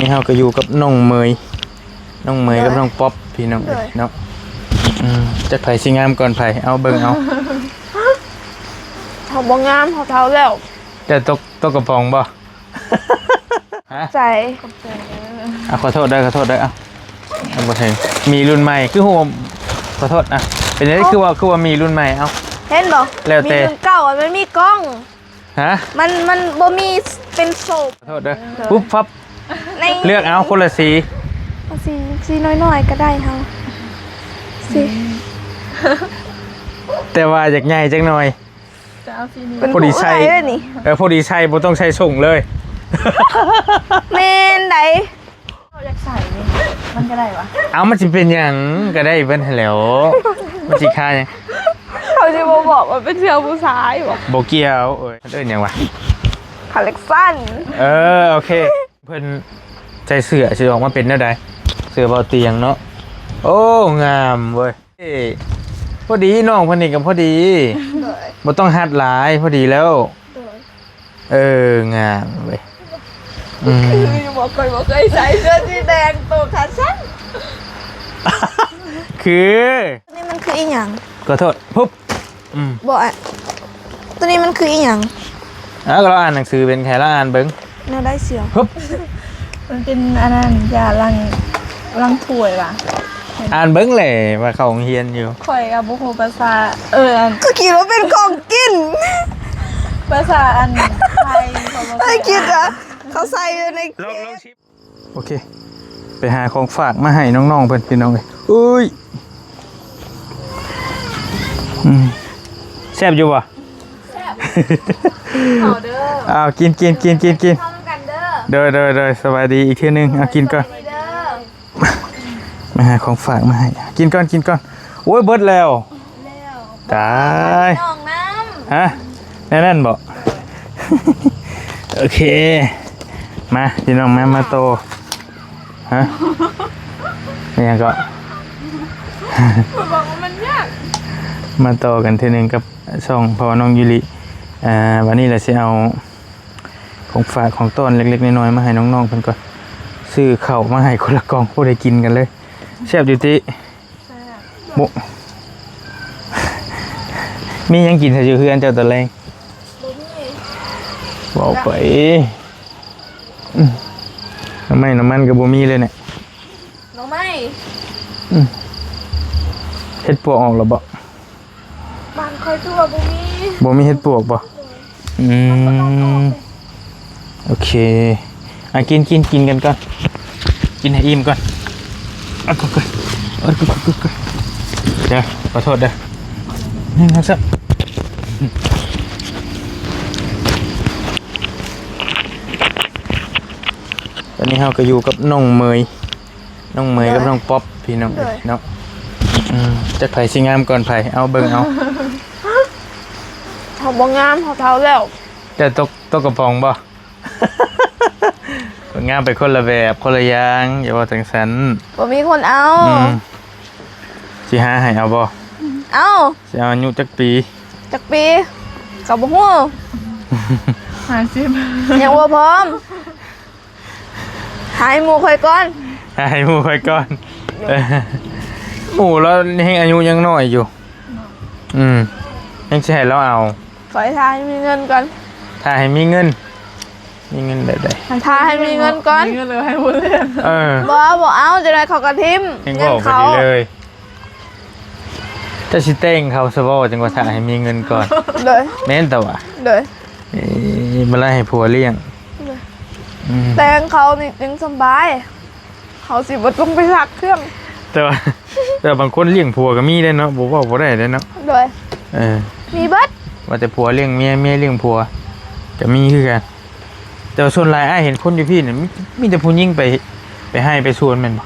ນີ້ເຮົາກໍຢູ່ກັບນ້ອງເມຍ ນ້ອງເມຍກັບ ໂດຍ ນ້ອງປັອບ ພີ່ນ້ອງເອີຍ ໂດຍ ເນາະ. ອືມ ຈັກໃຜຊິງາມກ່ອນໃຜ ເອົາເບິ່ງເອົາ. ເຮົາບໍ່ງາມ ເຮົາເຖົ້າແລ້ວ. ແຕ່ຕົກ ຕົກກະປ໋ອງບໍ່? ຮະ? ໃຈ ຂອບໃຈເດີ. ອ່ະ ຂໍໂທດເດີ ຂໍໂທດເດີ. ເອົາ ເອົາບໍ່ເຖິງ ມີລຸ້ນໃໝ່ ຄືຮູ້ວ່າ ຂໍໂທດ. ອ່ະ ເປັນຫຍັງ ເອົ້າ ຄືວ່າ ຄືວ່າມີລຸ້ນໃໝ່? ເອົ້າ ເຫັນບໍ່? ແລ້ວແຕ່ ມີລຸ້ນເກົ່າ ມັນມີກ້ອງ. ຮະ? ມັນ ມັນບໍ່ມີເປັນໂຊບ. ຂໍໂທດເດີ. ໂດຍ. ປຸບປັບ ໃນ ເລືອກເອົາຄົນລະສີ. ເອົາສີ ສີນ້ອຍໆກໍໄດ້ເຮົາ ສີ ແຕ່ວ່າຢາກໃຫຍ່ຈັກໜ່ອຍ. ຈະເອົາສີນີ້ ພໍດີໃສ່ ເປັນຜູ້ໃດເດ້ນີ້? ເອີ ພໍດີໃສ່ ບໍ່ຕ້ອງໃສ່ສົ້ງເລີຍ. ແມ່ນໃດ. ເຮົາຢາກໃສ່ນີ້ ມັນກໍໄດ້ຫວາ? ເອົາ ມັນຊິເປັນຫຍັງ ກໍໄດ້ເບິດຫັ້ນແຫຼ້ວ. ມັນຊິຄາຫຍັງ? ເຂົາຊິບໍ່ບອກວ່າເປັນເສື້ອຜູ້ຊາຍບໍ? ບໍ່ກ່ຽວ. ເອີຍ ມັນເອີ້ນຫຍັງຫວາ? ຄາເລັກຊັນ. ເອີ ໂອເຄ. ເພິ່ນໃສ່ເສື້ອຊິອອກມາເປັນແນວໃດ? ເສື້ອເບົາຕຽງເນາະ. ໂອ້ ງາມເວີຍ. ເອີ ພໍດີ ນ້ອງເພິ່ນນີ້ກໍພໍດີ. ໂດຍ. ບໍ່ຕ້ອງຮັດຫຼາຍ ພໍດີແລ້ວ. ໂດຍ. ເອີ ງາມເວີຍ. ອືມ ຄືຢູ່ບໍ່? ຂ້ອຍບໍ່ເຄີຍໃສ່ເສື້ອສີແດງໂຕຂາສັ້ນ. ຄື ນີ້ມັນຄືອີຫຍັງ? ຂໍໂທດ. ຫຶບ. ອືມ ບໍ່ ອະ ໂຕນີ້ມັນຄືອີຫຍັງ? ເອົາ ກໍລາວອ່ານໜັງສືເປັນ ໃຫ້ລາວອ່ານເບິ່ງ. ແນວໃດເສື້ອ? ຫຶບ. ມັນເປັນອັນນັ້ນ ຢາລ້າງ ລ້າງຖ້ວຍຫວາ? ອ່ານເບິ່ງແຫຼະ ວ່າເຂົ້າໂຮງຮຽນຢູ່. ຂ້ອຍກໍບໍ່ຮູ້ພາສາ ເອີ ອັນ ກໍຄິດວ່າເປັນຂອງກິນ. ພາສາອັນໄທ ຂ້ອຍບໍ່ ຂ້ອຍຄິດວ່າເຂົາໃສ່ຢູ່ໃນ ລອງ ລອງຊິມ. ໂອເຄ ໄປຫາຂອງຝາກມາໃຫ້ນ້ອງໆເພິ່ນ ພີ່ນ້ອງເອີຍ. ເອີຍ ອືມ ແຊບຢູ່ບໍ່? ແຊບ. ເອົາເດີ ເອົາ ກິນ ກິນ ກິນ ກິນ ກິນ. ເຂົ້ານຳກັນເດີ. ໂດຍ ໂດຍ ໂດຍ ສະບາຍດີອີກເທື່ອໜຶ່ງ. ເອົາ ກິນກ່ອນ. ສະບາຍດີເດີ. ມາຫາຂອງຝາກມາໃຫ້ ກິນກ່ອນ ກິນກ່ອນ. ໂອ້ຍ ເບິດແລ້ວ. ຕາຍ ນ້ອງນ້ຳ ຮະ? ແນວນັ້ນບໍ? ໂອເຄ ມາ ພີ່ນ້ອງ ມາ ມາຕໍ່. ຮະ? ອີຫຍັງເກາະ? ບອກວ່າມັນຍາກ. ມາຕໍ່ກັນເທື່ອໜຶ່ງກັບຊ່ອງພໍ່ນ້ອງຢູລິ. ອ່າ ບາດນີ້ລະຊິເອົາຂອງຝາກຂອງຕ້ອນເລັກໆນ້ອຍໆມາໃຫ້ນ້ອງໆເພິ່ນກ່ອນ. ຊື້ເຂົ້າມາໃຫ້ຄົນລະກ່ອງ ບໍ່ໄດ້ກິນກັນເລີຍ. ແຊບຢູ່ຕິ? ແຊບ. ບໍ່ ມີຫຍັງກິນຊະຢູ່ເຮືອນເຈົ້າຕອນແລງ? ບໍ່ມີ. ເວົ້າໄປ. ອືມ ໜໍ່ໄມ້ໜໍ່ມັນກໍບໍ່ມີເລີຍແນະ. ໜໍ່ໄມ້. ອືມ ເຫັດປວກອອກແລ້ວບໍ? ບ້ານຂ້ອຍຄືວ່າບໍ່ມີ. ບໍ່ມີເຫັດປວກບໍ? ອືມ ໂອເຄ ອ່ະ ກິນ ກິນ ກິນກັນກ່ອນ ກິນໃຫ້ອີ່ມກ່ອນ. ເອົາກ່ອນ ເອົາກ່ອນ ເອົາກ່ອນ ເດີ ຂໍໂທດເດີ. ໜຶ່ງ ສອງ ສາມ. ຕອນນີ້ເຮົາກໍຢູ່ກັບນ້ອງເມຍ ນ້ອງເມຍກັບ ໂດຍ ນ້ອງປັອບ ພີ່ນ້ອງເອີຍ ໂດຍ ເນາະ. ອືມ ຈັກໃຜຊິງາມກ່ອນໃຜ ເອົາເບິ່ງເອົາ. ເຮົາບໍ່ງາມ ເຮົາເຖົ້າແລ້ວ. ແຕ່ຕົກ ຕົກກະປ໋ອງບໍ່? ງາມໄປຄົນລະແບບ ຄົນລະຢ່າງ ຢ່າເວົ້າຈັ່ງຊັ້ນ. ບໍ່ມີຄົນເອົາ. ອືມ ຊິຫາໃຫ້ເອົາບໍ່? ເອົາ. ຊິເອົາອາຍຸຈັກປີ? ຈັກປີ? ກໍບໍ່ຮູ້. ຫ້າສິບ. ຍັງບໍ່ພ້ອມ. ຫາໃຫ້ໝູ່ຂ້ອຍກ່ອນ ຫາໃຫ້ໝູ່ຂ້ອຍກ່ອນ. ເອີ ໝູ່ລາວແຮ່ງອາຍຸຍັງນ້ອຍຢູ່. ເນາະ. ອືມ ຍັງຊິໃຫ້ລາວເອົາ. ຂ້ອຍຖ້າໃຫ້ມີເງິນກ່ອນ. ຖ້າໃຫ້ມີເງິນ? ມີເງິນແບບໃດ? ຖ້າໃຫ້ມີເງິນກ່ອນ. ມີເງິນແລ້ວໃຫ້ຜູ້ອື່ນ. ເອີ ບໍ່ ບໍ່ເອົາ ຈັ່ງໃດເຂົາກໍຖິ້ມເງິນເຂົາ. ເຈົ້າຊິແຕ່ງເຂົາຊະບໍ່ ຈັ່ງວ່າຖ້າໃຫ້ມີເງິນກ່ອນ? ໂດຍ. ແມ່ນຕະຫວາ? ໂດຍ. ເອີ ບໍ່ໄດ້ໃຫ້ຜົວລ້ຽງ. ໂດຍ. ອືມ ແຕ່ງເຂົານີ້ຈຶ່ງສະບາຍ ເຮົາຊິບໍ່ຕ້ອງໄປຊັກເຄື່ອງ. ແຕ່ວ່າ ແຕ່ວ່າບາງຄົນລ້ຽງຜົວກໍມີເດ້ເນາະ ບໍ່ເວົ້າບໍ່ໄດ້ເດ້ເນາະ. ໂດຍ. ເອີ ມີເບິດ ວ່າແຕ່ຜົວລ້ຽງເມຍ ເມຍລ້ຽງຜົວ ກໍມີຄືກັນ. ແຕ່ວ່າສ່ວນຫຼາຍອ້າຍເຫັນຄົນຢູ່ພີ້ນີ້ ມີ ມີແຕ່ຜູ້ຍິງໄປ ໄປໄຮ່ໄປສວນແມ່ນບໍ່?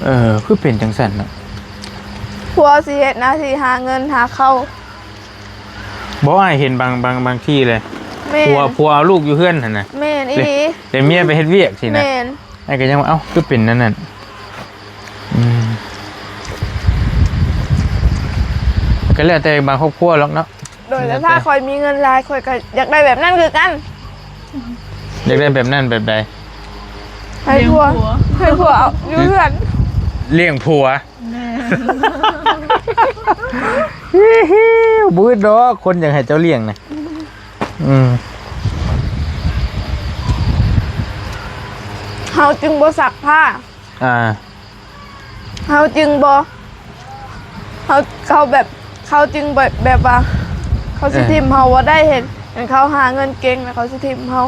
ເອີ ຄືເປັນຈັ່ງຊັ້ນເນາະ. ຜົວຊິເຮັດໜ້າທີ່ຫາເງິນຫາເຂົ້າ. ບໍ່ ອ້າຍເຫັນບາງ ບາງ ບາງທີ່ເລີຍ. ແມ່ນ. ຜົວ ຜົວເອົາລູກຢູ່ເຮືອນຫັ້ນນະ. ແມ່ນອີ່ຫຼີ. ແຕ່ເມຍໄປເຮັດວຽກຊີ້ນະ. ແມ່ນ. ອ້າຍກໍຍັງວ່າ ເອົ້າ ຄືເປັນແນວນັ້ນ? ອືມ ກໍແລ້ວແຕ່ບາງຄອບຄົວດອກເນາະ. ໂດຍ. ແລ້ວ ແລ້ວແຕ່ ຖ້າຂ້ອຍມີເງິນຫຼາຍ ຂ້ອຍກໍຢາກໄດ້ແບບນັ້ນຄືກັນ. ຢາກໄດ້ແບບນັ້ນແບບໃດ? ໃຫ້ຜົວ ໃຫ້ຜົວເອົາຢູ່ເຮືອນ ລ້ຽງຜົວ. ແມ່ນ ບໍ່ອຶດດອກ ຄົນຢາກໃຫ້ເຈົ້າລ້ຽງນະ. ອືມ ເຮົາຈຶ່ງບໍ່ຊັກຜ້າ. ອ່າ ເຮົາຈຶ່ງບໍ່ ເຮົາ ເຂົາແບບ ເຂົາຈຶ່ງແບບ ແບບວ່າ ເຂົາຊິ ເອີ ຖິ້ມເຮົາບໍ່ໄດ້. ເຫັນ ເຫັນເຂົາຫາເງິນເກັ່ງ ແລ້ວເຂົາຊິຖິ້ມເຮົາ.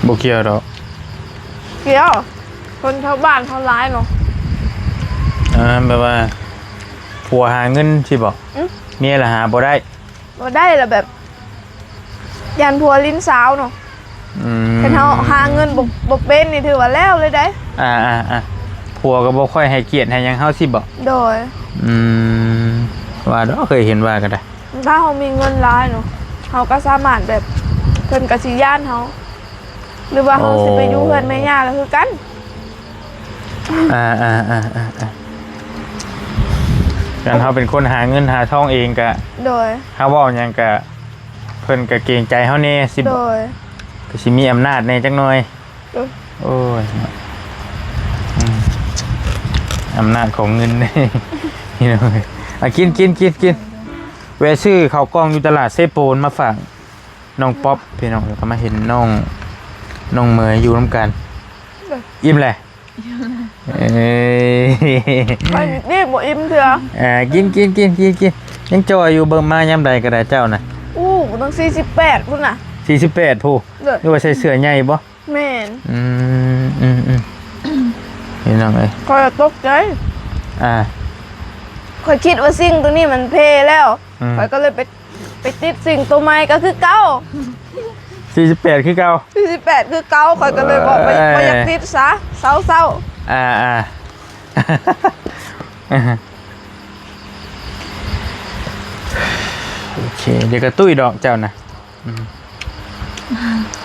ບໍ່ກ່ຽວດອກ. ກ່ຽວ. ຄົນແຖວບ້ານເຮົາຫຼາຍເນາະ. ອ່າ ແບບວ່າ ຜົວຫາເງິນຊີ້ບໍ? ອືມ ເມຍລະຫາບໍ່ໄດ້. ບໍ່ໄດ້ລະແບບ ຢ້ານຜົວຫຼິ້ນສາວເນາະ. ອືມ ຄັນເຮົາຫາເງິນບໍ່ ບໍ່ເປັນນີ້ ຖືວ່າແລ້ວເລີຍເດ້. ອ່າໆໆ ຜົວກໍບໍ່ຄ່ອຍໃຫ້ກຽດໃຫ້ຫຍັງເຮົາຊີ້ບໍ? ໂດຍ. ອືມ ວ່າດອກ ເຄີຍເຫັນວ່າກໍໄດ້ ຖ້າເຮົາມີເງິນຫຼາຍເນາະ ເຮົາກໍສາມາດແບບ ເພິ່ນກໍຊິຢ້ານເຮົາ ຫຼືວ່າເຮົາ ໂອ້ ຊິໄປຢູ່ເຮືອນແມ່ຍ່າກໍຄືກັນ. ອ່າໆໆໆໆ ຄັນເຮົາເປັນຄົນຫາເງິນຫາທອງເອງກະ ໂດຍ ເຮົາເວົ້າຫຍັງກະ ເພິ່ນກະເກງໃຈເຮົາແດ່ຊິ ໂດຍ ກະຊິມີອຳນາດແດ່ຈັກໜ່ອຍ. ໂດຍ. ໂອ້ຍ ອືມ ອຳນາດຂອງເງິນ ພີ່ນ້ອງ. ອ່ະ ກິນ ກິນ ກິນ ກິນ ແວ່ຊື້ເຂົ້າກ່ອງຢູ່ຕະຫຼາດເຊໂປນມາຝາກນ້ອງປັອບ ພີ່ນ້ອງ. ແລ້ວກໍມາເຫັນນ້ອງ ນ້ອງເໝີຢູ່ນຳກັນ. ໂດຍ. ອີ່ມແຫຼະ? ເອີຍ ຂ້ອຍນີ້ບໍ່ອີ່ມເທື່ອ. ອ່າ ກິນ ກິນ ກິນ ກິນ ກິນ ຍັງຈ່ອຍຢູ່. ເບິ່ງມາຍາມໃດກໍໄດ້ເຈົ້ານະ. ໂອ້ ຕັ້ງສີ່ສິບແປດພຸ້ນນະ. ສີ່ສິບແປດພຸ້ນ. ໂດຍ. ຫຼືວ່າໃສ່ເສື້ອໃຫຍ່ບໍ່? ແມ່ນ. ອືມ ອືມ ອືມ ພີ່ນ້ອງເອີຍ ຂ້ອຍຕົກໃຈ. ອ່າ ຂ້ອຍຄິດວ່າຊິງໂຕນີ້ມັນເພແລ້ວ. ອືມ ຂ້ອຍກໍເລີຍໄປ ໄປຕິດຊິງໂຕໃໝ່ກໍຄືເກົ່າ. ສີ່ສິບແປດຄືເກົ່າ? ສີ່ສິບແປດຄືເກົ່າ. ຂ້ອຍກໍເລີຍບອກວ່າ ເອີຍ ບໍ່ຢາກຕິດຊະ ເຊົາໆ. ອ່າໆ ໂອເຄ ດຽວກໍຕຸ້ຍດອກເຈົ້ານະ. ອືມ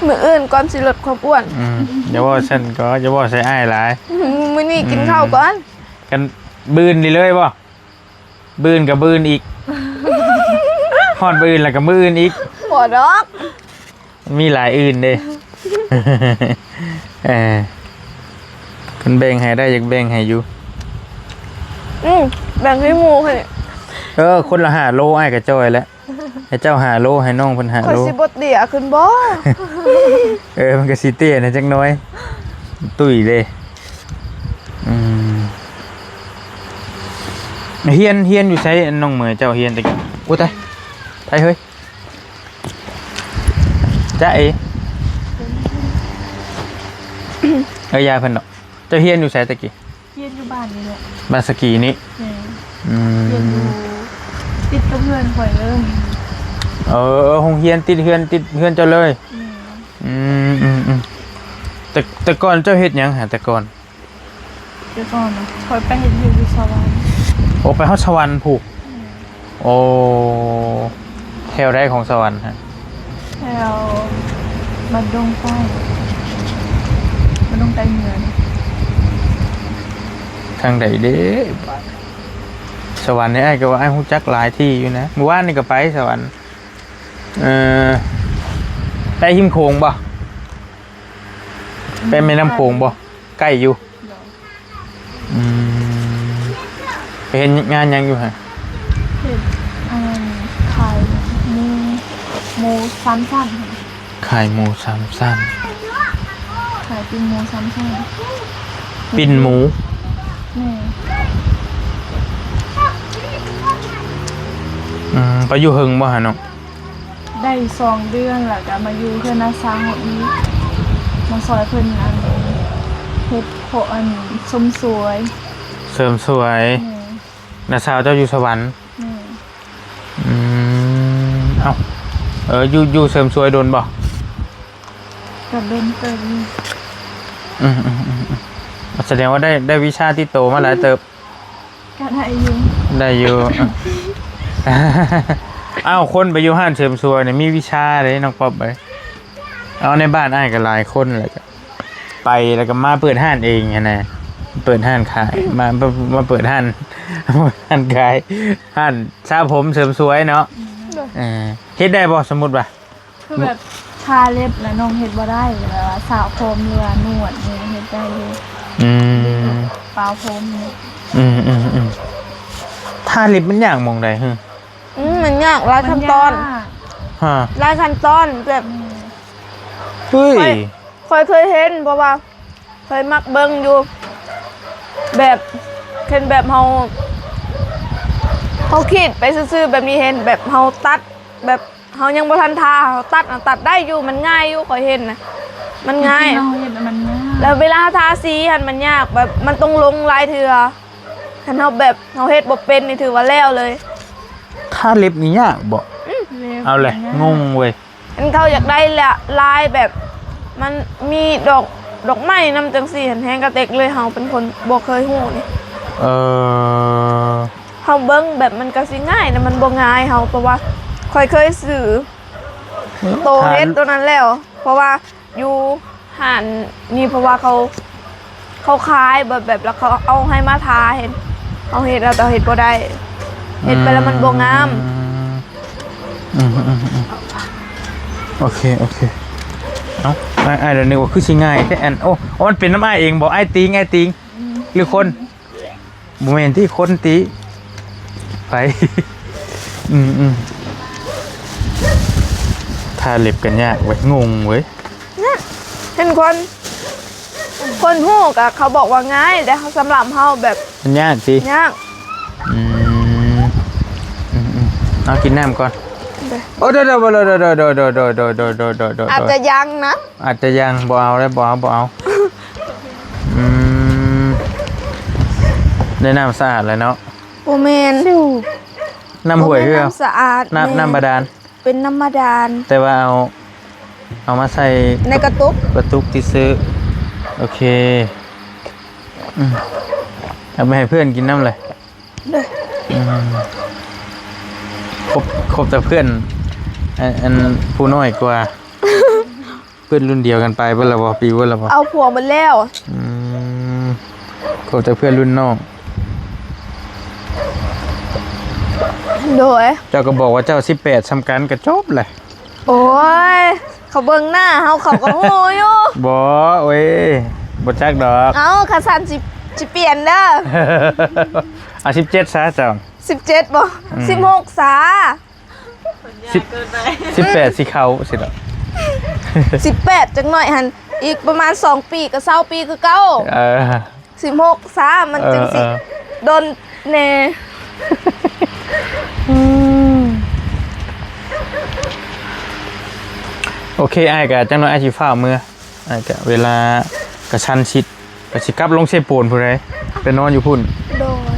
ມື້ອື່ນກ່ອນຊິລົດຄວາມອ້ວນ. ອືມ ຢ່າເວົ້າຊັ້ນກໍ ຢ່າເວົ້າໃສ່ອ້າຍຫຼາຍ. ມື້ນີ້ກິນ ອືມ ເຂົ້າກ່ອນ. ກັນບືນນີ້ເລີຍບໍ່? ບືນກໍບືນອີກ ຮອດບືນແລ້ວກໍມື້ອື່ນອີກ. ບໍ່ດອກ ມັນມີຫຼາຍອື່ນເດ້. ເອີ ຄັນແບ່ງໃຫ້ໄດ້ ຢາກແບ່ງໃຫ້ຢູ່. ອືມ ແບ່ງໃຫ້ໝູ່ຫັ້ນ. ເອີ ຄົນລະຫ້າໂລ ອ້າຍກໍຈ່ອຍແລ້ວ. ໃຫ້ເຈົ້າຫ້າໂລ ໃຫ້ນ້ອງເພິ່ນຫ້າໂລ. ຂ້ອຍຊິບໍ່ເຕ້ຍຂຶ້ນບໍ່? ເອີ ມັນກໍຊິເຕ້ຍແດ່ຈັກໜ້ອຍ. ຕຸ້ຍເດ້. ອືມ ຮຽນ ຮຽນຢູ່ໃສ ນ້ອງເໝີ? ເຈົ້າຮຽນແຕ່ ໂອ້ ຕາຍ ໄປເຮີ້ຍ ຈ໊ະເອ. ເອີ ຢ່າເພິ່ນດອກ. ເຈົ້າຮຽນຢູ່ໃສແຕ່ກີ້? ຮຽນຢູ່ບ້ານນີ້ແຫຼະ. ບ້ານສະກີນີ້? ແມ່ນ. ອືມ ຮຽນຢູ່ຕິດກັບເຮືອນຂ້ອຍເລີຍ. ເອີ ໂຮງຮຽນຕິດເຮືອນ ຕິດເຮືອນເຈົ້າເລີຍ? ແມ່ນ. ອືມ ອືມ ອືມ ແຕ່ ແຕ່ກ່ອນເຈົ້າເຮັດຫຍັງຫາ ແຕ່ກ່ອນ? ແຕ່ກ່ອນນະ ຂ້ອຍໄປເຮັດວຽກຢູ່ສະຫວັນ. ໂອ້ ໄປຮອດສະຫວັນພຸ້ນ? ແມ່ນ. ໂອ້ ແຖວໃດຂອງສະຫວັນຮະ? ແຖວບ້ານດົງໃຕ້ ບ້ານດົງໃຕ້ເມືອງ. ທາງໃດເດ້? ສະຫວັນນີ້ ອ້າຍກໍວ່າອ້າຍຮູ້ຈັກຫຼາຍທີ່ຢູ່ນະ. ມື້ວານນີ້ກໍໄປສະຫວັນ. ເອີ ໄປຮິມໂຂງບໍ່? ໄປແມ່ນ້ຳໂຂງບໍ່? ໃກ້ຢູ່. ໂດຍ. ອືມ ໄປເຮັດງານຫຍັງຢູ່ຫັ້ນ? ເຮັດ ອັນ ຂາຍໝູ ໝູສາມຊັ້ນ. ຂາຍໝູສາມຊັ້ນ. ຂາຍປີ້ນໝູສາມຊັ້ນ. ປີ້ນໝູ? ແມ່ນ. ອືມ ໄປຢູ່ເຫິງບໍ່ຫັ້ນນ້ອງ? ໄດ້ສອງເດືອນ ແລ້ວກໍມາຢູ່ເຮືອນນ້າສາວເຮົາອີກ ມາຊ່ອຍເພິ່ນ ອັນ ເຮັດ ເພາະ ອັນ ເສີມສວຍ. ເສີມສວຍ. ແມ່ນ. ນ້າສາວເຈົ້າຢູ່ສະຫວັນ? ແມ່ນ. ອືມ ເອົ້າ ເອີ ຢູ່ ຢູ່ເສີມສວຍດົນບໍ່? ກໍດົນເຕີບຢູ່. ອືມໆໆໆ ສະແດງວ່າໄດ້ ໄດ້ວິຊາຕິດໂຕມາຫຼາຍເຕີບ. ກໍໄດ້ຢູ່ ໄດ້ຢູ່. ອ້າວ ຄົນໄປຢູ່ຮ້ານເສີມສວຍນີ້ມີວິຊາເດ້ນ້ອງປັອບເອີຍ. ເອົາ ໃນບ້ານອ້າຍກໍຫຼາຍຄົນແຫຼະ ໄປແລ້ວກໍມາເປີດຮ້ານເອງຫັ້ນນະ ເປີດຮ້ານຂາຍ ມາ ມາເປີດຮ້ານ ຮ້ານຂາຍ ຮ້ານສະຜົມເສີມສວຍເນາະ. ເອີ ເຮັດໄດ້ບໍ່ ສົມມຸດວ່າ ຄືແບບ ທາເລັບນະນ້ອງເຮັດບໍ່ໄດ້ ແບບວ່າສະຜົມ ຫຼືວ່ານວດນີ້ເຮັດໄດ້ຢູ່. ອືມ ປາວຜົມນີ້. ອືມໆໆ ທາເລັບມັນຍາກໝ່ອງໃດຫື? ອືມ ມັນຍາກ ຫຼາຍຂັ້ນຕອນ. ຮະ ຫຼາຍຂັ້ນຕອນແບບ ອືມ ເຮີ້ຍ ຂ້ອຍ ຂ້ອຍເຄີຍເຫັນ ເພາະວ່າຂ້ອຍມັກເບິ່ງຢູ່ ແບບ ເຫັນແບບເຮົາ ເຮົາຂີດໄປຊື່ໆ ແບບນີ້ ເຫັນແບບເຮົາຕັດ ແບບເຮົາຍັງບໍ່ທັນທາ ເຮົາຕັດນະ ຕັດໄດ້ຢູ່ ມັນງ່າຍຢູ່ ຂ້ອຍເຫັນນະ ມັນງ່າຍ. ເຮົາເຮັດມັນຍາກ ແລ້ວເວລາທາສີຫັ້ນມັນຍາກ ແບບມັນຕ້ອງລົງຫຼາຍເທື່ອ. ຄັນເຮົາແບບເຮົາເຮັດບໍ່ເປັນນີ້ຖືວ່າແລ້ວເລີຍ. ທາເລັບນີ້ຍາກບໍ່? ອືມ ເອົາແຫຼະ ເລັບນີ້ຍາກ ງົງເວີຍ. ອັນເຂົາຢາກໄດ້ລະ ລາຍແບບມັນມີດອກ ດອກໄມ້ນຳຈັ່ງຊີ້ຫັ້ນ ແຮງກະເຕັກເລີຍ ເຮົາເປັນຄົນບໍ່ເຄີຍຮູ້ນີ້. ເອີ ເຮົາເບິ່ງແບບມັນກະຊິງ່າຍນະ ມັນບໍ່ງ່າຍເຮົາ ເພາະວ່າຂ້ອຍເຄີຍຊື້ ໂຕເຮັດໂຕນັ້ນແລ້ວ ເພາະວ່າ ຢູ່ຮ້ານນີ້ ເພາະວ່າເຂົາ ເຂົາຂາຍແບບ ແບບ ແລ້ວເຂົາເອົາໃຫ້ມາທາ ເຫັນເຮົາເຮັດແລ້ວ ແຕ່ເຮັດບໍ່ໄດ້ ເຮັດໄປແລ້ວມັນບໍ່ງາມ. ອືມ ອືມໆໆ ໂອເຄ ໂອເຄ. ເອົ້າ ອ້າຍ ອ້າຍລະນຶກວ່າຄືຊິງ່າຍແທ້ ອັນ ໂອ້ ມັນເປັນນຳອ້າຍເອງບໍ່? ອ້າຍຕີງ ອ້າຍຕີງ ອືມ ຫຼືຄົນ? ບໍ່ແມ່ນຕິ ຄົນຕິ ໄປ. ອືມໆ ທາເລັບກໍຍາກເວີຍ ງົງເວີຍ. ເຫັນຄົນ ຄົນຮູ້ກໍເຂົາບອກວ່າງ່າຍ ແຕ່ສຳລັບເຮົາແບບ ມັນຍາກຕິ ຍາກ. ອືມ ອືມໆ ເອົາກິນນ້ຳກ່ອນ. ໂອ້ ໂດຍ ໂດຍ ອາດຈະຍັງນະ ອາດຈະຍັງ ບໍ່ເອົາເດີ້ ບໍ່ເອົາ ບໍ່ເອົາ. ອືມ ໄດ້ນ້ຳສະອາດແລ້ວເນາະ. ບໍ່ແມ່ນ ນ້ຳຫ້ວຍ ບໍ່ແມ່ນ ຄື ນ້ຳສະອາດ ນ້ຳ ແມ່ນ ນ້ຳບາດານ ເປັນນ້ຳບາດານ ແຕ່ວ່າເອົາ ເອົາມາໃສ່ໃນກະຕຸກ ກະຕຸກຕິດເຊື້ອ. ໂອເຄ ອືມ ເອົາໄປໃຫ້ເພື່ອນກິນນຳເລີຍ. ອືມ ຄົບ ຄົບແຕ່ເພື່ອນ ອັນ ອັນຜູ້ນ້ອຍກວ່າ. ເພິ່ນລຸ້ນດຽວກັນໄປເບິດແລ້ວບໍ່? ປີເບິດແລ້ວບໍ່? ເອົາຜົວເບິດແລ້ວ. ອືມ ຄົບແຕ່ເພື່ອນລຸ້ນນ້ອງ. ໂດຍ ເຈົ້າກໍບອກວ່າເຈົ້າສິບແປດ ສ່ຳກັນກໍຈົບແຫຼະ. ໂອ້ຍ ເຂົາເບິ່ງໜ້າເຮົາ ເຂົາກໍຮູ້ຢູ່. ບໍ່ ໂອ້ຍ ບໍ່ຈັກດອກ. ເອົ້າ ຄັນຊັ້ນຊິ ຊິປ່ຽນເດີ້. ເອົາ ສິບເຈັດ ຊະເຈົ້າ. ສິບເຈັດບໍ່? ອືມ ສິບຫົກ ຊະ. ສິບ ສິບແປດ ຊິເຂົ້າຊິດອກ. ສິບແປດ ຈັກໜ້ອຍຫັ້ນ ອີກປະມານສອງປີກໍຊາວປີຄືເກົ່າ. ເອີ ສິບຫົກ ຊະ ມັນຈັ່ງຊິ ເອີ ເອີ ດົນແດ່. ອືມ ໂອເຄ ອ້າຍກະຈັກໜ້ອຍອ້າຍຊິຟ້າວເມືອ. ອາດຈະເວລາກະຊັ້ນຊິດ ກະຊິກັບລົງເຊໂປນພຸ້ນໃດ ໄປນອນຢູ່ພຸ້ນ. ໂດຍ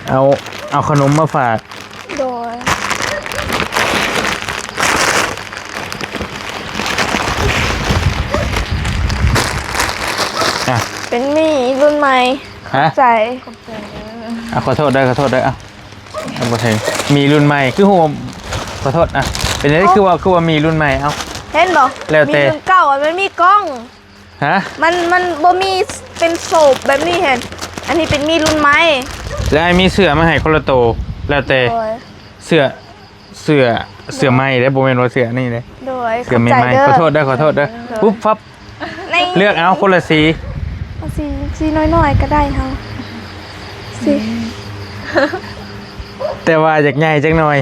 ເອົາ ເອົາຂະໜົມມາຝາກ. ໂດຍ ອ່ະ ເປັນໝີ່ລຸ້ນໃໝ່. ຮະ? ຂອບໃຈ. ອ່ະ ຂໍໂທດເດີ ຂໍໂທດເດີ. ອ່ະ ບໍ່ເຫັນ ໝີ່ລຸ້ນໃໝ່ ຄືຮູ້ ຂໍໂທດ. ອ່ະ ເປັນຫຍັງ ເອົ້າ ຄືວ່າ ຄືວ່າໝີ່ລຸ້ນໃໝ່? ເອົ້າ ເຫັນບໍ່? ແລ້ວແຕ່ ໝີ່ລຸ້ນເກົ່າ ມັນມີກ້ອງ. ຮະ? ມັນ ມັນບໍ່ມີເປັນໂສບແບບນີ້ຫັ້ນ. ອັນນີ້ເປັນໝີ່ລຸ້ນໃໝ່. ແລ້ວອ້າຍມີເສື້ອມາໃຫ້ຄົນລະໂຕ. ແລ້ວແຕ່ ໂດຍ ເສື້ອ ເສື້ອ ເສື້ອໃໝ່ເດ້ ບໍ່ແມ່ນວ່າເສື້ອນີ້ເດ້. ໂດຍ ເສື້ອໃໝ່ໆ. ຂອບໃຈເດີ ຂໍໂທດເດີ ຂໍໂທດເດີ. ໂດຍ ປຸບປັບ. ເລືອກເອົາຄົນລະສີ ເອົາສີ ສີນ້ອຍໆກໍໄດ້ເຮົາ ສີ ແຕ່ວ່າຢາກໃຫຍ່ຈັກໜ້ອຍ.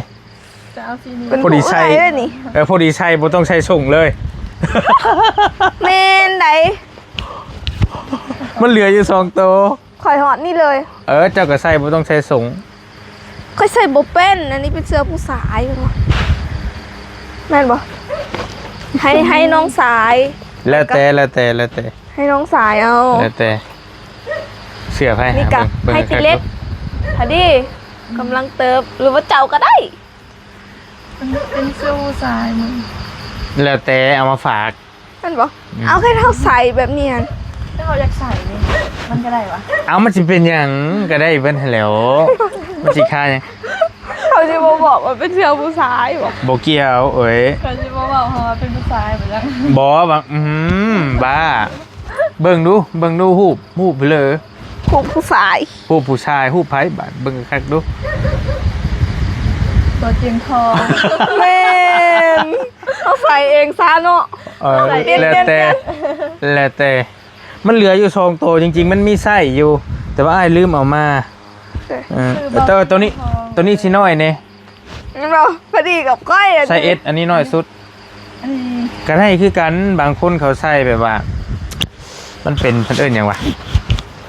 ຈະເອົາສີນີ້ ພໍດີໃສ່ ເອີ ພໍດີໃສ່ ບໍ່ຕ້ອງໃສ່ສົ້ງເລີຍ. ແມ່ນໃດ ມັນເຫຼືອຢູ່ສອງໂຕ. ຂ້ອຍຮອດນີ້ເລີຍ. ເອີ ເຈົ້າກໍໃສ່ ບໍ່ຕ້ອງໃສ່ສົ້ງ. ຂ້ອຍໃສ່ບໍ່ເປັນ. ອັນນີ້ເປັນເສື້ອຜູ້ຊາຍ ແມ່ນບໍ່? ໃຫ້ ໃຫ້ນ້ອງຊາຍ. ແລ້ວແຕ່ ແລ້ວແຕ່ ແລ້ວແຕ່ ໃຫ້ນ້ອງຊາຍເອົາ. ແລ້ວແຕ່ ເສື້ອໃຜ? ນີ້ກະ ເບິ່ງ ເບິ່ງ ໃຫ້ຕິເລັກ ໃຫ້ເບິ່ງ ພໍດີ ກຳລັງເຕີບ ຫຼືວ່າເຈົ້າກໍໄດ້. ເປັນ ເປັນເສື້ອຜູ້ຊາຍມຶງ. ແລ້ວແຕ່ ເອົາມາຝາກ. ແມ່ນບໍ່? ອືມ ເອົາ ແຄ່ເຮົາໃສ່ແບບນີ້ຫັ້ນ ແຕ່ເຮົາຢາກໃສ່ນີ້ ມັນກໍໄດ້ຫວາ? ເອົາ ມັນຊິເປັນຫຍັງ ກໍໄດ້ເບິດຫັ້ນແຫຼ້ວ ມັນຊິຄາຫຍັງ? ເຂົາຊິບໍ່ບອກວ່າເປັນເສື້ອຜູ້ຊາຍບໍ? ບໍ່ກ່ຽວເອີຍ ເຂົາຊິບໍ່ບອກເຮົາວ່າເປັນຜູ້ຊາຍບໍ? ບໍ່ ບາງ ອືມ ບ້າ ເບິ່ງດູ ເບິ່ງດູ ຮູບ ຮູບເລີຍ ຮູບຜູ້ຊາຍ ຮູບຜູ້ຊາຍ ຮູບໃຜ? ບາດເບິ່ງຄັກໆດູ ຕົວຈິງຂອງ ແມ່ນ ເຮົາໃສ່ເອງຊະເນາະ. ເອີ ໃສ່ເອງ ແລ້ວແຕ່ ແລ້ວແຕ່. ມັນເຫຼືອຢູ່ສອງໂຕ ຈິງໆ ມັນມີໃຊ້ຢູ່ ແຕ່ວ່າອ້າຍລືມເອົາມາ. ເອີ ແຕ່ໂຕນີ້ ໂຕນີ້ຊິນ້ອຍແດ່. ແມ່ນບໍ່? ພໍດີກັບຂ້ອຍ ໃສ່ເອັສ ອັນນີ້ນ້ອຍສຸດ. ອັນນີ້ກໍໄດ້ຄືກັນ ບາງຄົນເຂົາໃສ່ແບບວ່າ ມັນເປັນ ເພິ່ນເອີ້ນຫຍັງວະ?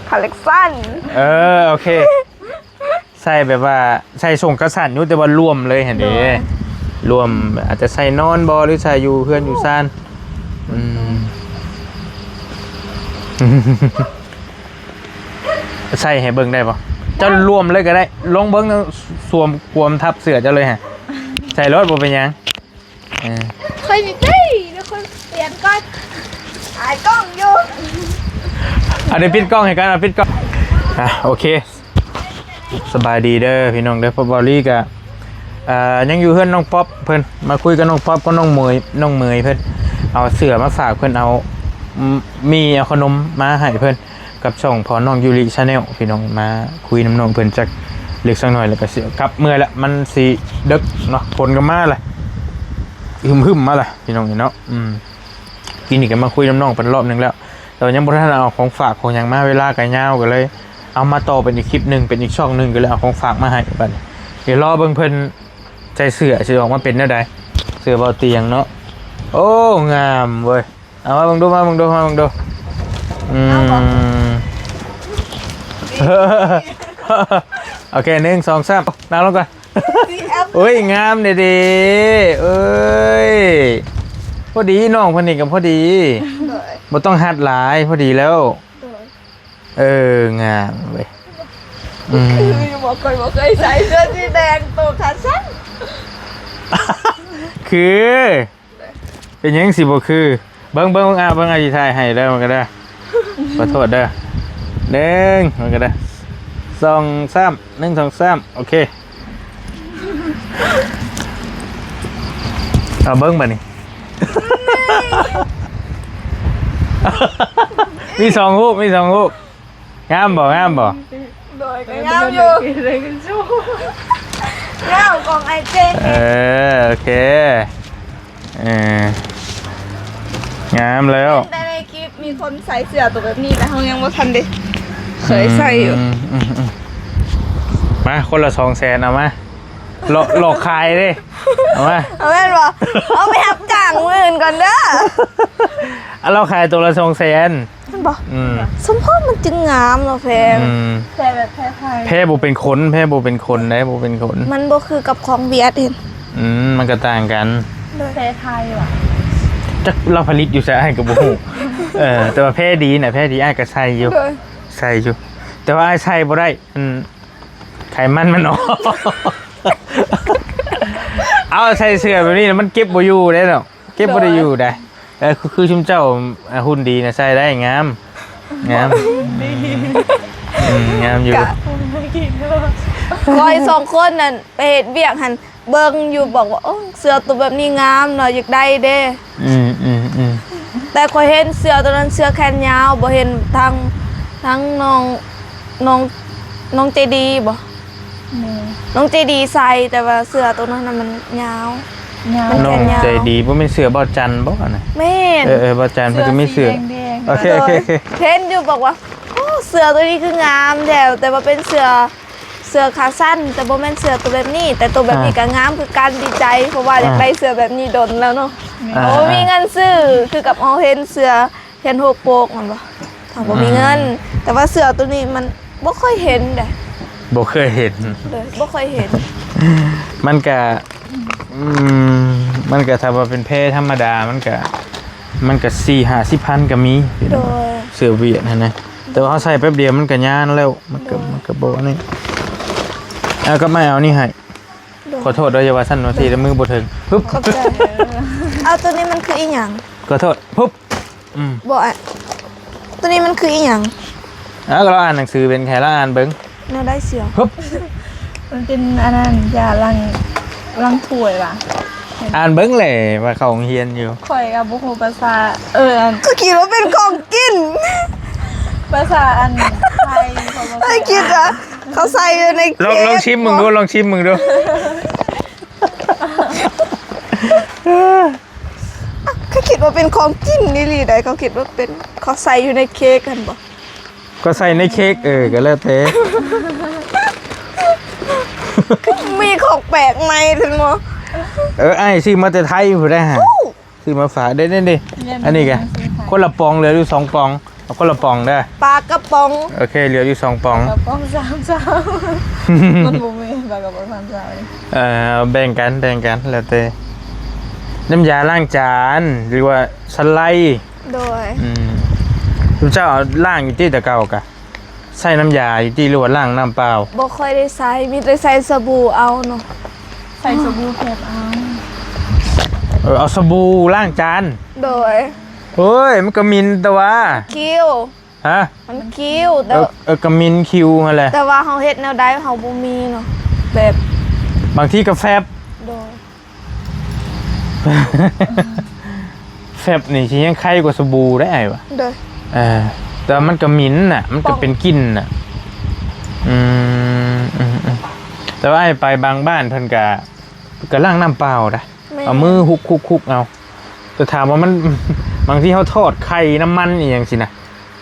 ຄາເລັກຊັນ. ເອີ ໂອເຄ ໃສ່ແບບວ່າ ໃສ່ຊົງຂາສັ້ນຢູ່ ແຕ່ວ່າລວມເລີຍຫັ້ນເດ້. ໂດຍ ລວມ ອາດຈະໃສ່ນອນບໍ່ ຫຼືໃສ່ຢູ່ເຮືອນຢູ່ຊານ. ອືມ ໃສ່ໃຫ້ເບິ່ງໄດ້ບໍ່? ເຈົ້າລວມເລີຍກໍໄດ້ ລອງເບິ່ງ ສວມຄວາມທັບເສື້ອເຈົ້າເລີຍຮະ. ໃສ່ໂລດ ບໍ່ເປັນຫຍັງ. ເອີ ຄ່ອຍນີ້ຕິ ດຽວຄ່ອຍປ່ຽນກ່ອນ ອາຍກ້ອງຢູ່. ເອົາ ດຽວປິດກ້ອງໃຫ້ກັນ ເອົາ ປິດກ້ອງ. ອ່ະ ໂອເຄ ສະບາຍດີເດີພີ່ນ້ອງເດີ. ພວກເບົາລີກະ ອ່າ ຍັງຢູ່ເຮືອນນ້ອງປັອບເພິ່ນ ມາຄຸຍກັບນ້ອງປັອບກັບນ້ອງເໝີຍ ນ້ອງເໝີຍເພິ່ນ ເອົາເສື້ອມາຝາກເພິ່ນ ເອົາ ມີ ເອົາຂະໜົມມາໃຫ້ເພິ່ນ ກັບຊ່ອງພໍ່ນ້ອງຢູລິ Channel ພີ່ນ້ອງ. ມາຄຸຍນຳນ້ອງເພິ່ນຈັກເລັກສັກໜ້ອຍ ແລ້ວກໍຊິກັບເມືອລະ ມັນຊິເດິກເນາະ ຝົນກໍມາລະ ຫຶມໆ ມາລະພີ່ນ້ອງເນາະ. ອືມ ກີ້ນີ້ກໍມາຄຸຍນຳນ້ອງເພິ່ນຮອບໜຶ່ງແລ້ວ ແຕ່ວ່າຍັງບໍ່ທັນເອົາຂອງຝາກຂອງຫຍັງມາ ເວລາກໍຍາວ ກໍເລີຍເອົາມາຕໍ່ເປັນອີກຄລິບໜຶ່ງ ເປັນອີກຊ່ອງໜຶ່ງ ກໍເລີຍເອົາຂອງຝາກມາໃຫ້. ບັດນີ້ດຽວລໍເບິ່ງເພິ່ນໃສ່ເສື້ອຊິອອກມາເປັນແນວໃດ ເສື້ອເບົາຕຽງເນາະ. ໂອ້ ງາມເວີຍ. ເອົາມາເບິ່ງດູ ມາເບິ່ງດູ ມາເບິ່ງດູ. ອືມ ເອົາບໍ່? ໂອເຄ ໜຶ່ງ ສອງ ສາມ ນັ່ງລົງກ່ອນ. ໂອ້ຍ ງາມເດເດ ເອີຍ ພໍດີ ນ້ອງເພິ່ນນີ້ກໍພໍດີ. ໂດຍ ບໍ່ຕ້ອງຮັດຫຼາຍ ພໍດີແລ້ວ. ໂດຍ ເອີ ງາມເວີຍ. ອືມ ຄືຢູ່ບໍ່? ຂ້ອຍບໍ່ເຄີຍໃສ່ເສື້ອສີແດງໂຕຂາສັ້ນ. ຄື ເປັນຫຍັງຊິບໍ່ຄື? ເບິ່ງ ເບິ່ງ ເບິ່ງ ອາ ເບິ່ງ ອາ ຊິຖ່າຍໃຫ້ເດີ ມັນກໍເດີ. ຂໍໂທດເດີ ໜຶ່ງ ມັນກໍເດີ ສອງ ສາມ ໜຶ່ງ ສອງ ສາມ ໂອເຄ. ເອົາເບິ່ງບາດນີ້ ມີສອງຮູບ ມີສອງຮູບ. ງາມບໍ່? ງາມບໍ່? ໂດຍ ກໍງາມຢູ່ ງາມຂອງອ້າຍເຈນ. ເອີ ໂອເຄ ເອີ ງາມແລ້ວ. ແຕ່ໃນຄລິບມີຄົນໃສ່ເສື້ອໂຕແບບນີ້ ແຕ່ເຮົາຍັງບໍ່ທັນໄດ້ເຄີຍໃສ່ຢູ່. ອືມ ອືມ ອືມ ມາ ຄົນລະສອງແສນ ເອົາມາ ຫຼອກ ຫຼອກຂາຍເດ້ ເອົາມາ. ເອົາແມ່ນບໍ່? ເອົາໄປຮັບຈ້າງມື້ອື່ນກ່ອນເດີ. ເອົາ ລາວຂາຍໂຕລະສອງແສນ ແມ່ນບໍ່? ອືມ ສົມພໍມັນຈຶ່ງງາມເນາະ ແພ. ອືມ ແພແບບແພໄທ ແພບໍ່ເປັນຂົນ ແພບໍ່ເປັນຂົນໄດ໋ ບໍ່ເປັນຂົນ. ມັນບໍ່ຄືກັບຂອງຫວຽດເຫັນ. ອືມ ມັນກໍຕ່າງກັນ. ໂດຍ ແພໄທຫວາ? ຈັກລາວຜະລິດຢູ່ໃສ ອ້າຍກໍບໍ່ຮູ້. ເອີ ແຕ່ວ່າແພດີນະ ແພດີ ອ້າຍກໍໃສ່ຢູ່. ໂດຍ ໃສ່ຢູ່ ແຕ່ວ່າອ້າຍໃສ່ບໍ່ໄດ້ ອັນ ໄຂມັນມັນອອກ. ເອົາ ໃສ່ເສື້ອແບບນີ້ ມັນເກັບບໍ່ຢູ່ເດ້ເນາະ ເກັບບໍ່ໄດ້ຢູ່ໃດ໋. ເອີ ຄື ຄືຊຸມເຈົ້າ ອ່າ ຫຸ່ນດີນະ ໃສ່ໄດ້ ງາມ ງາມ. ອືມ ງາມຢູ່. ກະ ຂ້ອຍສອງຄົນນັ້ນໄປເຮັດວຽກຫັ້ນ ເບິ່ງຢູ່ ບອກວ່າ ໂອ້ ເສື້ອໂຕແບບນີ້ງາມເນາະ ຢາກໄດ້ເດ້. ອືມ ອືມ ອືມ ແຕ່ຂ້ອຍເຫັນເສື້ອໂຕນັ້ນ ເສື້ອແຂນຍາວ ບໍ່ເຫັນທາງ ທາງນ້ອງ ນ້ອງ ນ້ອງເຈດີບໍ່? ແມ່ນ ນ້ອງເຈດີໃສ່ ແຕ່ວ່າເສື້ອໂຕນັ້ນນະມັນຍາວ ຍາວ ມັນແຂນຍາວ. ນ້ອງເຈດີ ບໍ່ແມ່ນເສື້ອບ່າວຈັນບໍ່ອັນນັ້ນ? ແມ່ນ ເອີ ເອີ ບ່າວຈັນເພິ່ນກໍມີເສື້ອ. ໂອເຄ ໂອເຄ ໂອເຄ ເຫັນຢູ່ ບອກວ່າ ໂອ້ ເສື້ອໂຕນີ້ຄືງາມແທ້ ແຕ່ວ່າເປັນເສື້ອ ເສື້ອຂາສັ້ນ ແຕ່ບໍ່ແມ່ນເສື້ອໂຕແບບນີ້ ແຕ່ໂຕແບບນີ້ ອ່າ ກໍງາມຄືກັນ. ດີໃຈ ເພາະວ່າ ອ່າ ຢາກໄດ້ເສື້ອແບບນີ້ດົນແລ້ວເນາະ. ອ່າ ເຮົາບໍ່ມີເງິນຊື້ ຄືກັບເຮົາເຫັນເສື້ອ ແຂນຫົກໂປກແມ່ນບໍ່? ເຮົາບໍ່ມີເງິນ ອືມ ແຕ່ວ່າເສື້ອໂຕນີ້ມັນບໍ່ເຄີຍເຫັນເດ້. ບໍ່ເຄີຍເຫັນ ໂດຍ ບໍ່ເຄີຍເຫັນ. ມັນກະ ອືມ ມັນກະ ຖ້າວ່າເປັນແພທຳມະດາ ມັນກະ ມັນກະສີ່ຫ້າສິບພັນກໍມີ. ໂດຍ ເສື້ອຫວຽດຫັ້ນນະ ແຕ່ວ່າເຮົາໃສ່ແປັບດຽວມັນກະຍານແລ້ວ ມັນກະ ໂດຍ ມັນກະບໍ່ອັນນີ້. ເອົາ ກັບມາເອົານີ້ໃຫ້. ໂດຍ ຂໍໂທດເດີ ຢ່າວ່າຊັ້ນ ວ່າທີລະມືບໍ່ເຖິງ. ປຶບ ຂອບໃຈ. ເອົາ ໂຕນີ້ມັນຄືອີຫຍັງ? ຂໍໂທດ. ປຶບ ອືມ ບໍ່ ໂຕນີ້ມັນຄືອີຫຍັງ? ເອົາ ກໍລາວອ່ານໜັງສືເປັນ ໃຫ້ລາວອ່ານເບິ່ງ. ແນວໃດເສື້ອ? ປຶບ ມັນເປັນອັນນັ້ນ ຢາລ້າງ ລ້າງຖ້ວຍຫວາ? ອ່ານເບິ່ງແຫຼະ ວ່າເຂົ້າໂຮງຮຽນຢູ່. ຂ້ອຍກໍບໍ່ຮູ້ພາສາ ເອີ ອັນ ກໍຄິດວ່າເປັນຂອງກິນ ພາສາອັນໄທ ຂ້ອຍບໍ່ ຂ້ອຍຄິດວ່າເຂົາໃສ່ຢູ່ໃນ ລອງ ເຄກ ລອງຊິມເບິ່ງດູ ບໍ່ ລອງຊິມເບິ່ງດູ. ວ່າເປັນຂອງກິນອີ່ຫຼີໃດ ເຂົາຄິດວ່າເປັນ ເຂົາໃສ່ຢູ່ໃນເຄ້ກຫັ້ນບໍ່? ກໍໃສ່ໃນເຄ້ກ ເອີ ກໍແລ້ວແຕ່ ມີຂອງແປກໃໝ່ຊັ້ນບໍ່? ເອີ ອ້າຍຊື້ມາແຕ່ໄທພຸ້ນໄດ໋ຫາ ຊື້ມາຝາກເດ້ໆໆ ອັນນີ້ກະຄົນລະປ໋ອງ ເຫຼືອຢູ່ສອງປ໋ອງ ເອົາຄົນລະປ໋ອງເດີ ປາກະປ໋ອງ ໂອເຄ ເຫຼືອຢູ່ສອງປ໋ອງ ປາກະປ໋ອງສາມຊາວ ມັນບໍ່ແມ່ນປາກະປ໋ອງສາມຊາວ ເອີ ແບ່ງກັນ ແບ່ງກັນ ແລ້ວແຕ່ ນ້ຳຢາລ້າງຈານ ຫຼືວ່າສະໄລ ໂດຍ ອືມ ເຈົ້າເອົາລ້າງຢູ່ຕິແຕ່ເກົ່າກະ ໃຊ້ນ້ຳຢາຢູ່ຕິ ຫຼືວ່າລ້າງນ້ຳເປົ່າ? ບໍ່ຄ່ອຍໄດ້ໃຊ້ ມີແຕ່ໃຊ້ສະບູເອົາເນາະ ໃຊ້ສະບູແຟບເອົາ ເອີ ເອົາສະບູລ້າງຈານ ໂດຍ ໂອ້ຍ ມັນກະໝິ່ນແຕ່ວ່າ ຄິວ ຮະ? ມັນຄິວ ແຕ່ ເອີ ເອີ ກະໝິ່ນຄິວຫັ້ນແຫຼະ ແຕ່ວ່າເຮົາເຮັດແນວໃດເຮົາບໍ່ມີເນາະ ແບບ ບາງທີກະແຟບ ໂດຍ ແຟບນີ້ຊິຍັງໄຄກວ່າສະບູໄດ໋ອ້າຍວ່າ ໂດຍ ເອີ ແຕ່ວ່າມັນກະໝິ່ນນະ ມັນກະເປັນກິ່ນນະ ອືມ ອືມ ອືມ ແຕ່ວ່າອ້າຍໄປບາງບ້ານເພິ່ນກະ ກະລ້າງນ້ຳເປົ່າໄດ໋ ແມ່ນ ເອົາມືຮຸກໆໆເອົາ ແຕ່ຖາມວ່າມັນ ບາງທີເຮົາທອດໄຂ່ນ້ຳມັນອີ່ຫຍັງຊີ້ນະ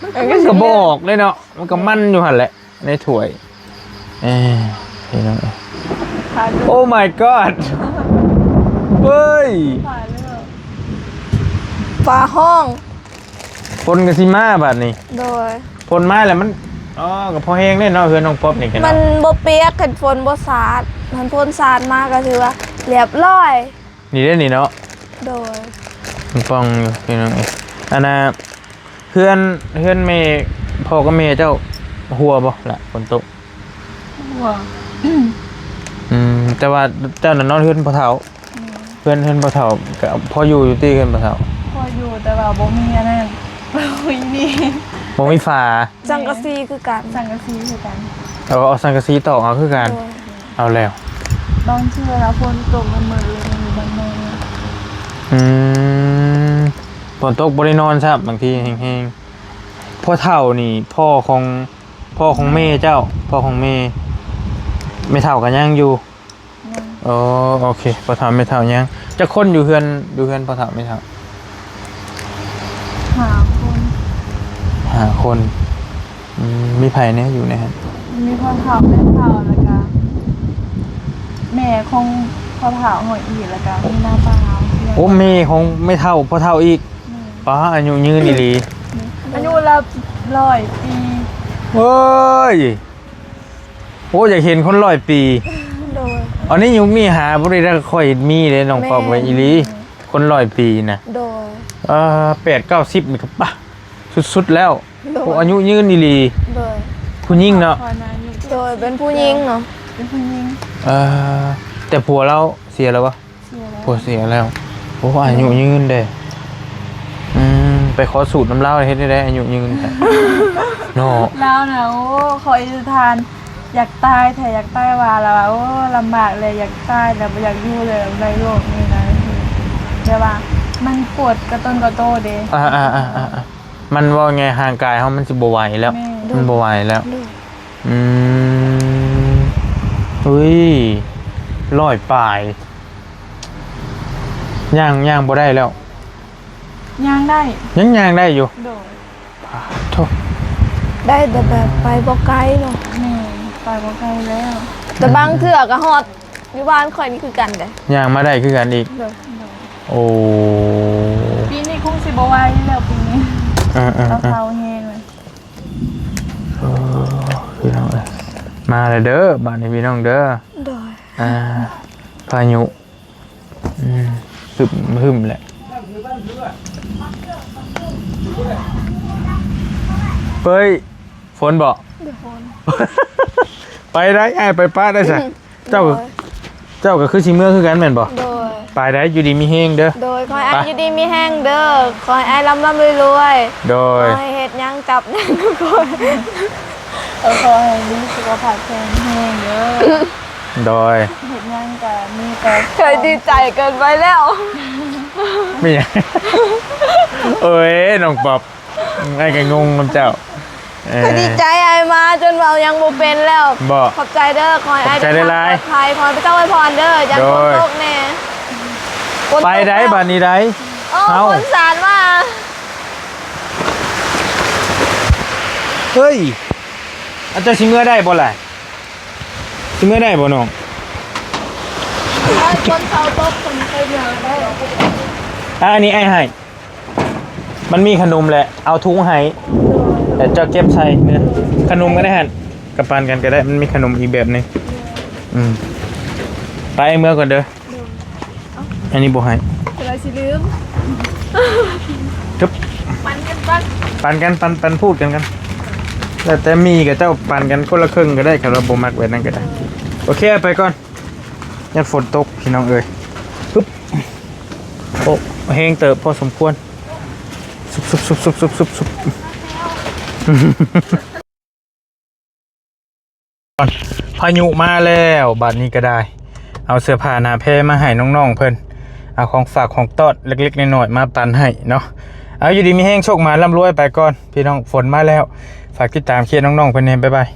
ມັນກະບໍ່ອອກເດ້ເນາະ ມັນກະມັນຢູ່ຫັ້ນແຫຼະ ໃນຖ້ວຍ ເອີ ພີ່ນ້ອງເອີຍ ໂອ້ມາຍກອດ ເວີຍ ຟ້າຮ້ອງ ຝົນກະຊິມາບາດນີ້ ໂດຍ ຝົນມາແລ້ວມັນ ອໍ ກະພໍແຮງເດ້ເນາະ ເຮືອນນ້ອງປັອບນີ້ກະ ມັນບໍ່ປຽກ ຄັນຝົນບໍ່ສາດ ຄັນຝົນສາດມາກະຖືວ່າລຽບຮ້ອຍ ນີ້ເດ້ນີ້ເນາະ ໂດຍ ມັນປ່ອງຢູ່ພີ່ນ້ອງເອີຍ ອັນນ່າ ເຮືອນ ເຮືອນແມ່ ພໍ່ກັບແມ່ເຈົ້າຮົ່ວບໍ່ລະ ຝົນຕົກ? ຮົ່ວ ອືມ ແຕ່ວ່າເຈົ້ານະນອນເຮືອນພໍ່ເຖົ້າ ແມ່ນ ເຮືອນ ເຮືອນພໍ່ເຖົ້າກະພໍຢູ່ຢູ່ຕິ ເຮືອນພໍ່ເຖົ້າ? ພໍຢູ່ ແຕ່ວ່າບໍ່ມີອັນນັ້ນ ບໍ່ມີນີ້ ບໍ່ມີຝາ ສັງກະສີຄືກັນ ສັງກະສີຄືກັນ ເອົາ ເອົາສັງກະສີຕອກເອົາຄືກັນ ໂດຍ ເອົາແລ້ວ ບາງເທື່ອລະຝົນຕົກມັນມືດເລີຍ ມັນມືດ ອືມ ຝົນຕົກບໍ່ໄດ້ນອນຊ້ຳ ບາງທີແຮງໆ ພໍ່ເຖົ້ານີ້ ພໍ່ຂອງ ພໍ່ຂອງແມ່ເຈົ້າ ພໍ່ຂອງແມ່ ແມ່ເຖົ້າກະຍັງຢູ່ ຍັງ ອໍ ໂອເຄ ພໍ່ເຖົ້າແມ່ເຖົ້າຍັງ ຈັກຄົນຢູ່ເຮືອນ ຢູ່ເຮືອນພໍ່ເຖົ້າແມ່ເຖົ້າ? ຫ້າຄົນ ຫ້າຄົນ ອືມ ມີໃຜແດ່ຢູ່ໃນຫັ້ນ? ມີພໍ່ເຖົ້າແມ່ເຖົ້າ ແລ້ວກະແມ່ຂອງພໍ່ເຖົ້າເຮົາອີກ ແລ້ວກະມີນ້າປ້າເຮົາ ໂອ້ ແມ່ຂອງແມ່ເຖົ້າ ພໍ່ເຖົ້າອີກ ແມ່ນ ປ້າ ອາຍຸຍືນອີ່ຫຼີ ອາຍຸລາວຮ້ອຍປີ ໂອ້ຍ ໂອ້ ຢາກເຫັນຄົນຮ້ອຍປີ ໂດຍ ອັນນີ້ຍຸກນີ້ຫາບໍ່ໄດ້ຄ່ອຍມີເດ້ ນ້ອງປອບ ແມ່ນ ອີ່ຫຼີ ຄົນຮ້ອຍປີນະ ໂດຍ ເອີ ແປດເກົ້າສິບນີ້ກະປະ ສຸດໆແລ້ວ ໂດຍ ໂອ້ ອາຍຸຍືນອີ່ຫຼີ ໂດຍ ຜູ້ຍິງເນາະ ໂດຍ ເປັນຜູ້ຍິງເນາະ ເປັນຜູ້ຍິງ ເອີ ແຕ່ຜົວລາວເສຍແລ້ວບໍ່? ເສຍແລ້ວ ຜົວເສຍແລ້ວ ໂອ້ ອາຍຸຍືນເດ້ ອືມ ໄປຂໍສູດນຳລາວ ເຮັດແນວໃດອາຍຸຍືນແທ້ ເນາະ ລາວນະ ໂອ້ ຂໍອະທິຖານ ຢາກຕາຍແທ້ ຢາກຕາຍວ່າ ລາວວ່າ ໂອ້ ລຳບາກເລີຍ ຢາກຕາຍແລ້ວ ບໍ່ຢາກຢູ່ເລີຍໃນໂລກນີ້ນະ ແຕ່ວ່າມັນປວດກະຕົນກະໂຕເດ້ ອ່າໆໆໆ ມັນເວົ້າງ່າຍ ຮ່າງກາຍເຮົາມັນຊິບໍ່ໄຫວແລ້ວ ແມ່ນ ມັນບໍ່ໄຫວແລ້ວ ໂດຍ ອືມ ອຸ້ຍ ຮ້ອຍປາຍ ຍ່າງ ຍ່າງບໍ່ໄດ້ແລ້ວ ຍ່າງໄດ້ ຍັງຍ່າງໄດ້ຢູ່ ໂດຍ ໂທ້ ໄດ້ແຕ່ແບບໄປບໍ່ໄກເນາະ ແມ່ນ ໄປບໍ່ໄກແລ້ວ ແຕ່ບາງເທື່ອກະຮອດຢູ່ບ້ານຂ້ອຍນີ້ຄືກັນເດ້ ຍ່າງມາໄດ້ຄືກັນອີກ ໂດຍ ໂອ້ ປີນີ້ຄົງຊິບໍ່ໄຫວແລ້ວ ປີນີ້ ເອີໆໆ ເຊົາແຮງເລີຍ ເອີ ພີ່ນ້ອງເອີຍ ມາແລ້ວເດີ ບາດນີ້ພີ່ນ້ອງເດີ ໂດຍ ອ່າ ພາຍຸ ອືມ ຮຶມ ຮຶມແຫຼະ ເປີຍ ຝົນບໍ່? ບໍ່ຝົນ ໄປໄດ້ ອ້າຍໄປປະໄດ້ຊະ ເຈົ້າ ໂດຍ ເຈົ້າກະຄືຊິເມືອຄືກັນແມ່ນບໍ່? ໂດຍ ໄປໄດ້ ຢູ່ດີມີແຮງເດີ ໂດຍ ຂໍໃຫ້ອ້າຍ ໄປ ຢູ່ດີມີແຮງເດີ ຂໍໃຫ້ອ້າຍລ່ຳໆລວຍໆ ໂດຍ ຂໍໃຫ້ເຮັດຫຍັງຈັບຫຍັງທຸກຄົນ ເອີ ຂໍໃຫ້ມີສຸຂະພາບແຂງແຮງເດີ ໂດຍ ເຮັດຫຍັງກະມີແຕ່ ຂ້ອຍດີໃຈເກີນໄປແລ້ວ ມີຫຍັງ? ໂອ້ຍ ນ້ອງປອບ ອ້າຍກະງົງນຳເຈົ້າ ເອີ ຂ້ອຍດີໃຈອ້າຍມາຈົນເວົ້າຫຍັງບໍ່ເປັນແລ້ວ ບໍ່ ຂອບໃຈເດີ ຂໍໃຫ້ອ້າຍເດີນທາງປອດໄພ ຂໍໃຫ້ພະເຈົ້າອວຍພອນເດີ ຢ່າຝົນຕົກແນ່ ໂດຍ ຝົນຕົກແລ້ວ ໄປໄດ້ບາດນີ້ໄດ້ ໂອ້ ເອົ້າ ຄົນສານວ່າ ເຮີ້ຍ ອາ ເຈົ້າຊິເມືອໄດ້ບໍ່ລະ? ຊິເມືອໄດ້ບໍ່ນ້ອງ? ເອີ ຄົນເຊົາຕົກຄົນໄປເມືອໄດ້. ອາ ອັນນີ້ອ້າຍໃຫ້ ມັນມີຂະໜົມແຫຼະ ເອົາຖົງໃຫ້ ແລ້ວເຈົ້າເກັບໃສ່ເມືອ ຂະໜົມກໍໄດ້ຫັ້ນ ກັບປານກັນກໍໄດ້ ມັນມີຂະໜົມອີກແບບໜຶ່ງ. ອືມ ໄປເມືອກ່ອນເດີ. ອັນນີ້ບໍ່ໃຫ້ ສະບາຍຊິລືມ. ຕຶບ ປັນກັນປັນ ປັນກັນ ປັນ ປັນພູດກັນກັນ ແລ້ວແຕ່ມີກະເຈົ້າປັນກັນຄົນລະເຄິ່ງກໍໄດ້ ຄັນວ່າບໍ່ມັກແບບນັ້ນກໍໄດ້. ໂອເຄ ໄປກ່ອນ ຢ້ານຝົນຕົກພີ່ນ້ອງເອີຍ. ປຶບ ໂອ້ ແຮງເຕີບພໍສົມຄວນ. ຊຸບໆ ພາຍຸມາແລ້ວ ບາດນີ້ກໍໄດ້ ເອົາເສື້ອຜ້າໜ້າແພມາໃຫ້ນ້ອງໆເພິ່ນ ເອົາຂອງຝາກຂອງຕ້ອນເລັກໆນ້ອຍໆມາປັນໃຫ້ເນາະ. ເອົາ ຢູ່ດີມີແຮງ ໂຊກໝານ ລ່ຳລວຍໄປກ່ອນພີ່ນ້ອງ. ຝົນມາແລ້ວ ຝາກຕິດຕາມເຄຍນ້ອງໆເພິ່ນແດ່ ບາຍບາຍ.